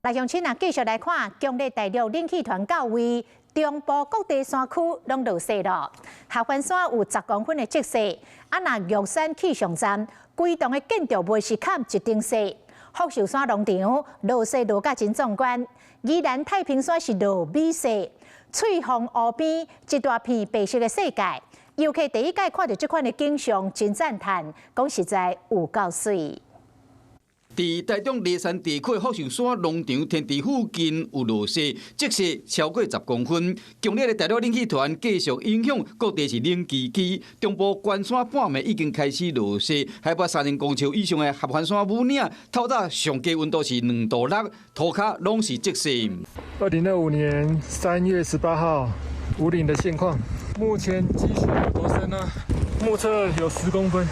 來鄉親啊，繼續來看，強烈大陸冷氣團到位，中部各地山區攏落雪咯。合歡山有10公分的積雪，啊，若玉山氣象站規棟的建築物是崁一頂雪。福壽山農場落雪落甲真壯觀，宜蘭太平山是落米雪，翠峰湖邊一大片白色的世界。遊客第一擺看著這款的景象，真讚嘆，講實在有夠媠。佇台中梨山地區福壽山農場天池附近有落雪，積雪超過10公分。強烈的大陸冷氣團繼續影響各地是冷吱吱。中部關山半暝已經開始落雪，海拔3000公尺以上的合歡山武嶺，透早上低溫度是2度6，塗跤攏是積雪。2025年3月18號，武嶺的現況，目前積雪有多深呢？目測有10公分。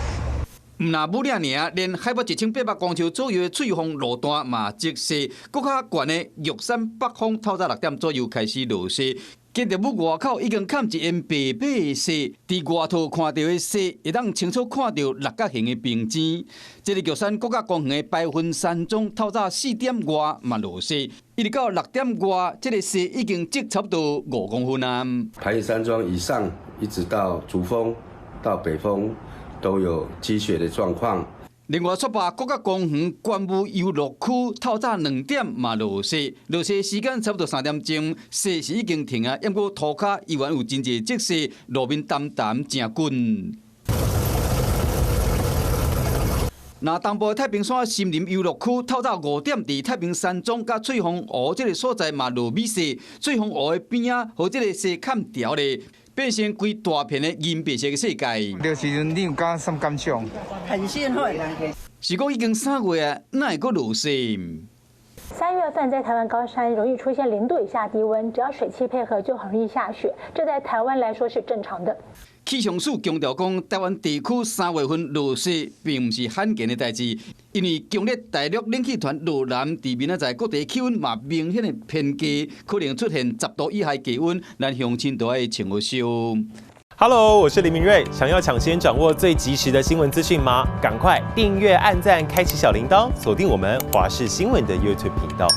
毋若武嶺爾，連海拔1800公尺左右的翠峰路段嘛積雪，閣較懸的玉山北峰透早6點左右開始落雪，建築物外口已經崁一掩白白的雪，佇外套看著的雪，會當清楚看著六角形的冰晶。這个玉山國家公園的白雲山莊透早4點外嘛落雪，一直到6點外，這个雪已經積差不多5公分啊。白雲山莊以上，一直到主峰到北峰，都有積雪的狀況。另外，雪霸國家公園觀霧遊樂區透早2點嘛落雪，落雪時間差不多3點鐘，雪是已經停啊，毋過塗跤依然有真濟積雪，路面澹澹誠滾。若東部太平山森林遊樂區透早5點，佇太平山莊佮翠峰湖這个所在嘛落米雪，翠峰湖的邊仔予這个雪崁牢咧，變成規大片的銀白色的世界。著時陣你有感什麼感想？很興奮。是講已經3月啊，哪會閣落雪？ 3月份在台灣高山容易出現0度以下低溫，只要水汽配合就很容易下雪，這在台灣來說是正常的。氣象署強調講，台灣地區3月份落雪並毋是罕見的代誌，因為強烈大陸冷氣團落南，佇明仔載各地氣溫嘛明顯的偏低，可能出現10度以下低溫，咱鄉親都愛穿好少。 Hello，我是林明瑞，想要搶先掌握最及時的新聞資訊嗎？趕快訂閱、按讚、開啟小鈴鐺，鎖定我們華視新聞的 YouTube 頻道。